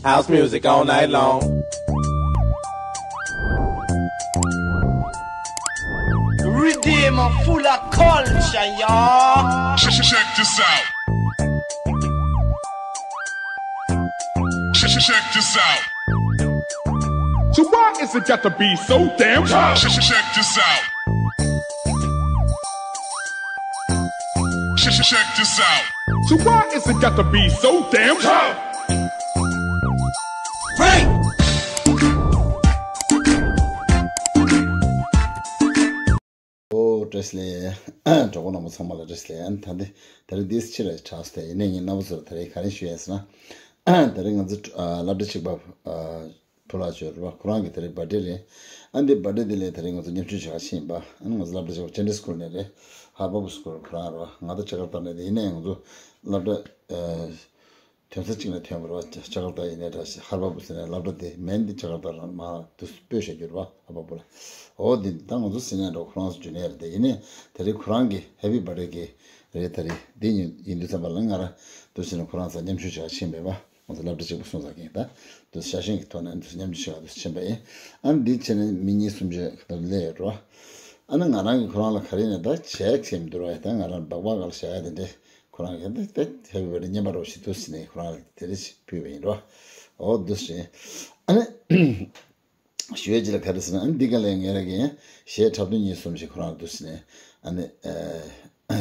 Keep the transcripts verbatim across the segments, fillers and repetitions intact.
House music all night long. Riddim full of culture, y'all. Check, check, check this out. Check, check, check this out. So why is it got to be so damn tough? Check, check, check this out. Check, check, check this out. So why is it got to be so damn tough? Hey! ཨོ་བཀྲ་ཤིས་བདེ་ལེགས། གྲོགས་པོ་རྣམ་པ་ཚང་མ་ལ་བཀྲ་ཤིས་བདེ་ལེགས། ད་ལྟ་ད་རེས་འདི་ཕྱི་ལ་དྲགས་སོང་། ཡིན་ནའི་ངས་རྣམ་པ་ཚོར་ད་རེས་ག་རེ་ཞུ་ཡས་ཟེར་ན། ད་རེས་ང་ཚོ་ཨ་སློབ་གྲྭ་གཅིག་པ་ཨ་བུ་ལགས་ཅིག་ཡོད་རེད་པ། ཁོ་རང་གི་ད་རེས་བར་ཌེ་རེད། ཨ་འདི་བར་ཌེ་འདི་ལ་ད་རེས་ང་ཚོ་མཉམ་ཞུགས་བྱེད་ག་ཕྱིན་པ། ཨ་ནི་ང་ཚོ་སློབ་གྲྭ་གཅིག་པ་ཅན་ཌེ་སི་ཀུལ་ནས་རེད། ཧར་བར་སྐུལ་ཁོ་རང་རེད་པ། ང་ད་ཇ་ཀར་ཏ་ནས་རེད། ཡིན་ནའི་ང་ཚོ་སློབ་གྲྭ་ཨ་ཐོན་ས་གཅིག་ནས་ཐོན་པ་རེད་པ། ཇ་ཇ་ཀར་ཏ་ཡིན་ནའི་འདྲ་ཞིག་ཧར་བར་སྐུལ་ཟེར་ནས་སློབ་གྲྭ་དེ་མིང་འདི་ཇ་ཀར་ཏ་ལ་མར་དུ་སྤོས་བཞག་རྒྱུ་རེད་པ། ཧར་བར་སྐུལ་ལ། འོ་འདི་ད་ང་ཚོ་ཟེར་ནས་འགྲོ་ཁོ་རང་ཚོ་རྒྱུ་ནས་རེད་དེ། ཡིན་ནའི་ད་རེས་ཁོ་རང་གི་ཧེ་པི་བར་ཌེ་གི་རེད། ད་རེས་འདི་ཡིན་ཡིན་དུས་ཙམ་པ་ལ་ང་རང་དུ་ཕྱིན་ནས་ཁོ་རང་ཚོ་མཉམ་ཞུགས་བྱེད་ག་ཕྱིན་པས་པ། ང་ཚོ་སློབ་གྲྭ་གཅིག་པ་སོང་ཙང་གིན་ད་དུ་ཤ་ཞེན་གྱི་ཐོག་ནས་དུ་མཉམ་ཞུགས་བྱེད་ག་དུ་ཕྱིན་པ་ཡིན། ཨ་འདི་བྱས་ནས་མི་གཉིས་གསུམ་ཅིག་ག་ད་སླེབས་ཡོད་རེད་པ། ཨ་ནི་ང་རང་གིས་ཁོ་རང་ལ་ག་རེ་ནས་ད་བྱས་ཟེར་མི་འདུག་ར། ད་ང་རང་སྦག་སྦག་ག་ལ་བཞག་ཡ་དེ་འདྲས། ཁོ་རང་གིས་ད་ད་ཧེ་པི་བར་ཌེ་སྙན་པ་རོ་ཞིག་འདུག་ཟེར་ནས་ཁོ་རང་ལ་དེ་རེ་ཞིག་ཕུལ་བ་ཡིན་རོ། འོ་འདུག་ཟེར། ཨ་ནི་ཞུ་ཡས་ཅིག་ལ་ག་རེ་ཟེར་ན། ཨ་ནི་འདི་ག་ལས་ངས་ར་གི་གཞས་འཁྲབ་སྟོན་གཉིས་གསུམ་ཞིག་ཁོ་རང་ལ་འདུག་ཟེར་ནས། ཨ་ནི་ཨ་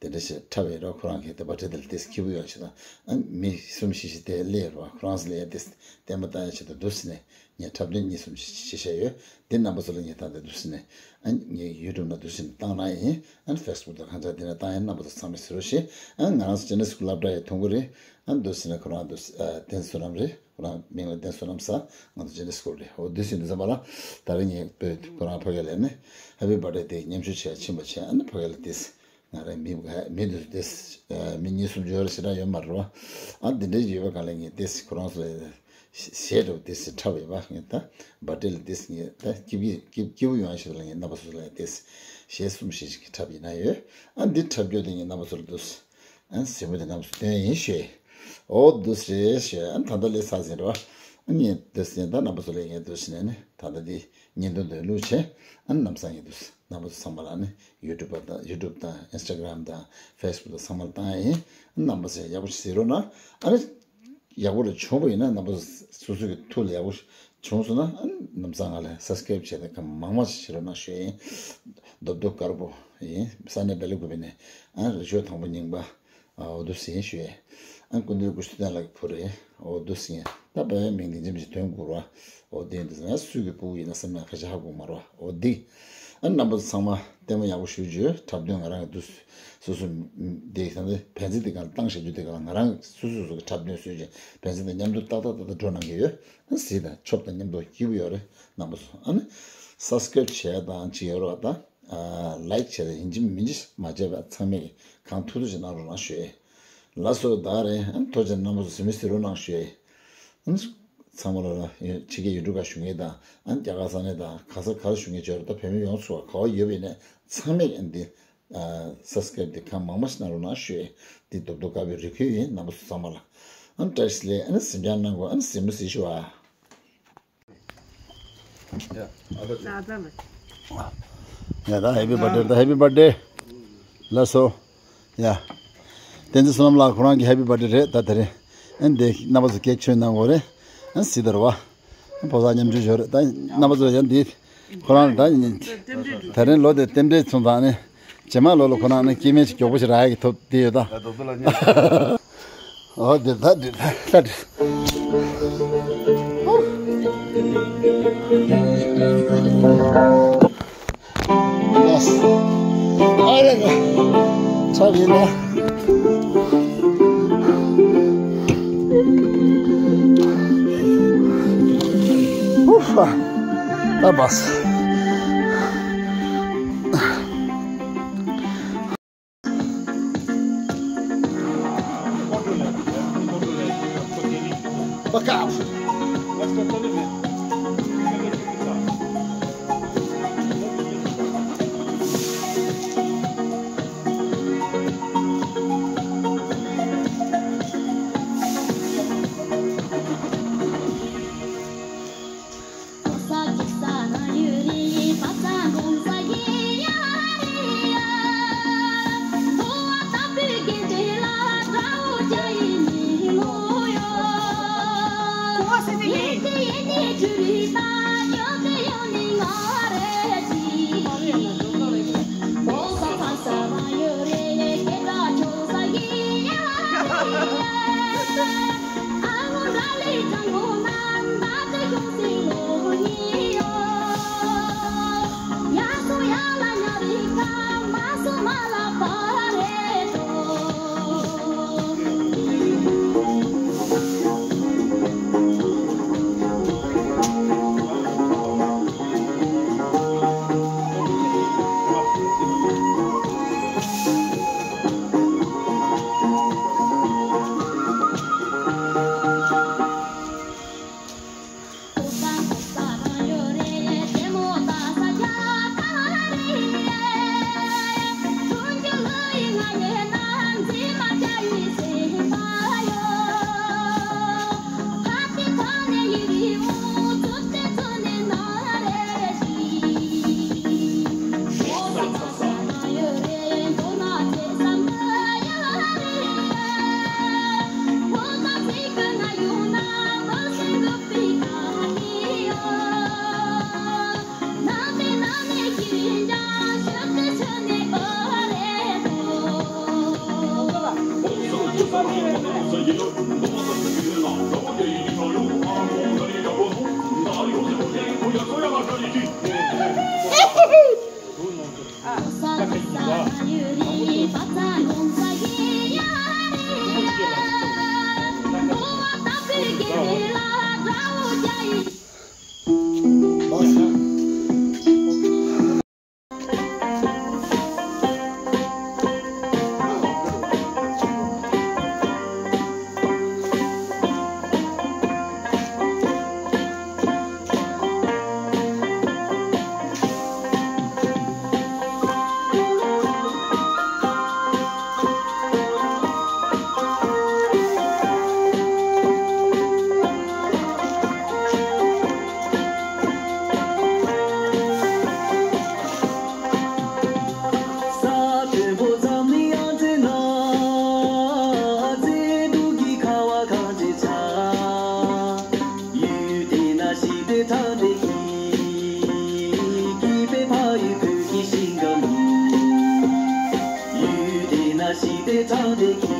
དེ་འདྲ་ཞིག་འཁྲབ་ཡིན་རོ། ཁོ་རང་གིས་དེ་བར་ཌེ་དེ་ལ་ཏོག་ཙམ་སྐྱིད་པོ་ཡོང་ཆེད་དང་། ཨ་ནི་མི་གསུམ་བཞི་ཞིག་དེ་སླེབས་རོ། ཁོ་རང་ཚོ་ལ་ཡ་ཏོག་ཙམ་བརྟན་པོ་བཏང་ཡ་ཆེད་དུ་འདུག་ཟེར་ནས། ངས་འཁྲབ་སྟོན་གཉིས་གསུམ་ཅིག་བྱས་བཞག་ཡོད། འདི་རྣམ་པ་ཚོ་ལ་ངས་ད་ལྟ་འདུག་ཟེར་ནས། ཨ་ངས་ཡུ་ཊུབ་ནང་འདུག་ཟེར་ནས་བཏང་གནང་ཡིན། ཨ་ནི་ཕེ་སི་བུག་དང་གང་ཅག་འདི་ནས་བཏང་ཡིན། རྣམ་པ་ཚོ་ཚང་མས་གཟིགས་རོགས་བྱེད། ཨ་ང་རང་ཚོ་ཅན་ཌེ་སི་ཀུལ་སློབ་གྲྭ་ཡི་ཐོང་གུ་རེད། ཨ་འདུག་ཟེར་ནས་ཁོ་རང་འདུག་ཨ་བསྟན་བསོད་ནམས་རེད། ཁོ་རང་མིང་ལ་བསྟན་བསོད་ནམས་ཟེར། ང་ཚོ་ཅན་ཌེ་སི་ཀུལ་རེད། འོ་འདུག་ཟེར་འདུག་ཟེར་བ་ལ། ད་རེས་ངས་བོད་ཁོ་རང་ཕ་གི་ལ་ནི་ཧེ་པི་བར་ཌེ་དེ་མཉམ་ཞུགས་བྱེད་ཕྱིན་པ་བྱས། ཨ་ནི་ཕ་གི་ལ་ཏོག་ཙམ་ང་རང་མི་མི་འདུག་ཏོག་ཙམ་མི་གཉིས་གསུམ་ཅིག་ཡོད་རེད། ཞེ་དྲག་ཡོད་མ་རེད་པ། ཨ་འདི་འདྲའི་ཡོད་པའི་སྒང་ལ་ངས་ཏོག་ཙམ་ཁོ་རང་ཚོ་ལ་གཞས་འདྲ་པོ་ཏོག་ཙམ་འཁྲབ་ཡོད་པ། ངས་ད་བར་ཌེ་ལ་ཏོག་ཙམ་ངས་ད་སྐྱིད་སྐྱིད་སྐྱིད་པོ་ཡོང་ཞིག་ལ་ངས་རྣམ་པ་ཚོ་ལ་ཏོག་ཙམ་གཞས་གསུམ་བཞི་ཞིག་འཁྲབ་ཡིན་ན་ཡོད། ཨ་འདི་འཁྲབ་རྒྱུ་དེ་ངས་རྣམ་པ་ཚོ་ལ་འདུག་ཨ་གཟིགས་མོ་དེ་རྣམ་པ་ཚོ་སྟོན་ཡིན་ཞུས། འོ་འདུག་རེད་ཞུས། ཨ་ད་ལྟ་སླེབས་ཚར་ཟིན་རོ། ཨ་ངས་འདུག་ཟེར། ད་རྣམ་པ་ཚོ་ལ་ངས་འདུག་ཟེར་ནས་ནི་ད་ལྟ་འདི་བརྙན་ཐུང་འདི་བླུགས་བྱས། ཨ་ནི་ལམ་སང་ངས་འདུག་རྣམ་པ་ཚོ་ཚང་མ་ལ་ནི་ཡུ་ཊུབ་པ་དང་ཡུ་ཊུབ་དང་ཨིན་སི་ཊ་གྷི་རམ་དང་ཕེ་སི་བུག་དང་ཚང་མ་ལ་བཏང་ཡ་ཡིན། ཨ་ནི་རྣམ་པ་ཚོས་ཡག་པོ་ཞིག་གཟིགས་རོགས་གནང་། ཨ་ནི་ཡག་པོ་རེ་བྱུང་བ་ཡིན་ན། རྣམ་པ་སོ་སོ་གི་ཐུགས་ལ་ཡག་པོ་བྱུང་སོང་ན། ཨ་ནི་ལམ་སང་ང་ལ་སབ་སི་ཀ་རེབ་བྱས་ཏེ་གང་མང་མང་ཞིག་བྱེད་རོགས་གནང་ཞུ་ཡ་ཡིན། རྡོབ་རྡོབ་དཀར་པོ་ཡིན། ས་གནས་བེ་ལ་ཀུ་པེ་ནས། ཨ་རི་ཤོ་དང་པོ་རྙིང་པ། ཨ་འོ་འདུག་ཟེར་ཞུ་ཡ། ཨ་སྐུ་མདུན་སྐུ་ཞབས་ཐུབ་བསྟན་ལགས་ཀྱི་བུ་རེད། འོ་འདུག་ཟེར། ད་བོད་མིང་འདི་འཇིམ་ཞིག་དོན་དགོས་ར། འོ་དེ་འདི་ང་སུ་གི་ཕྲུ་གུ་ཡིན་ན་བསམ་ན་ཁ་ཤས་ཧ་གོ་མ་རེད་པ། འོ་འདི། ཨ་རྣམ་པ་ཚོ་ཚང་མ་ལྟད་མོ་ཡག་པོ་ཞུ་རྒྱུ། འཁྲབ་སྟོན་ང་རང་གི་འདུག་སོ་སོ་འདི་ད་ལྟ་བན་ཚེ་འདི་ག་ལ་བཏང་བཞག་རྒྱུ། དེ་ག་ལ་ང་རང་སོ་སོ་སོ་གི་འཁྲབ་སྟོན་བཟོས་བྱས་བན་ཚེ་དང་མཉམ་དུ་ཏག་ཏག་ཏག་ཏག་འགྲོ་གནང་གི་ཡོད། ཨ་གཟིགས་དང་ཆོབ་དང་མཉམ་དུ་སྐྱིད་པོ་ཡོད་རེད། རྣམ་པ་ཚོ་ཨ་ནི་སབ་སི་ཀ་རེབ་བྱས་དང་ཅི་ཡོད་རོགས་དང་། ཨ་ལའིཀ་བྱས་ཡིན་གཅིག་མིན་གཅིག་མ་བརྗེད་པ་ཚང་མས་གང་ཐུབ་ཐུབ་ཅིག་གནང་རོགས་གནང་ཞུ། ལགས་སོ། ད་རེད། ཨ་ཐུགས་རྗེ་ཆེ། རྣམ་པ་ཚོ་གཟིགས་མོ་གཟིགས་རོགས་གནང་ཞུ། ཨ་ཚང་མ་ལ་ཕྱི་རྒྱལ་ཡུལ་གྲུ་ཁག་བཞུགས་མཁན་དང་། ཨ་རྒྱ་གར་ས་གནས་དང་ག་ས་ག་ལ་བཞུགས་མཁན་བྱས་རོགས། ད་བོད་མི་ཡོངས་སུ་ག་པར་ཡོད་པ་ཡིན་ནའི་ཚང་མས་ཨ་འདི་ཨ་སབ་སི་ཀ་རེབ་འདི་གང་མང་མང་ཞིག་གནང་རོགས་གནང་ཞུ། འདི་རྡོབ་རྡོབ་དཀར་པོའི་རེ་སྐུལ་ཡིན། རྣམ་པ་ཚོ་ཚང་མ་ལ་ཨ་བཀྲ་ཤིས་བདེ་ལེགས། ཨ་གཟིམ་འཇག་གནང་དགོས། ཨ་གཟིགས་མོ་གཟིགས་ཤོག་ཨ། ཡ་ད་ཧེ་པི་བར་ཌེ། ད་ཧེ་པི་བར་ཌེ། ལགས་སོ། ཡ། བསྟན་འཛིན་བསོད་ནམས་ལགས་ཁོ་རང་གི་ཧེ་པི་བར་ཌེ་རེད། ད་དེ་རིང་ཨ་འདི་རྣམ་པ་ཚོ་ཀེག་མཆོད་གནང་དགོས་རེད། ཨ་གཟིགས་དང་རེད་པ། ཕོ་གསར་མཉམ་སྤྱོད་ཞུ་རེད། ད་རྣམ་པ་ཚོ་ཡང་འདི་ཁོ་རང་ད་ད་རིང་ལོ་དེ་རྟེན་འབྲེལ་སོང་ཙང་ནི། རྗེས་མ་ལོ་ལ་ཁོ་རང་ནི་སྐྱེ་དམན་ཞིག་མགྱོགས་པོ་ཞིག་རག་ཡག་གི་ཐོབ་བསྡད་ཡོད་ད། ཨ་རྡོ་རྡོ་ལ་ཉལ། ཨོ་འདིར་ད་འདིར་ད་འདིར། ཨ་རེ་རེ། ཚབ་ཡིན་ན། ཨུ་ཧ། ད་བས། Fuck off. ཞིག་དེ་དྲང་དེ་གི།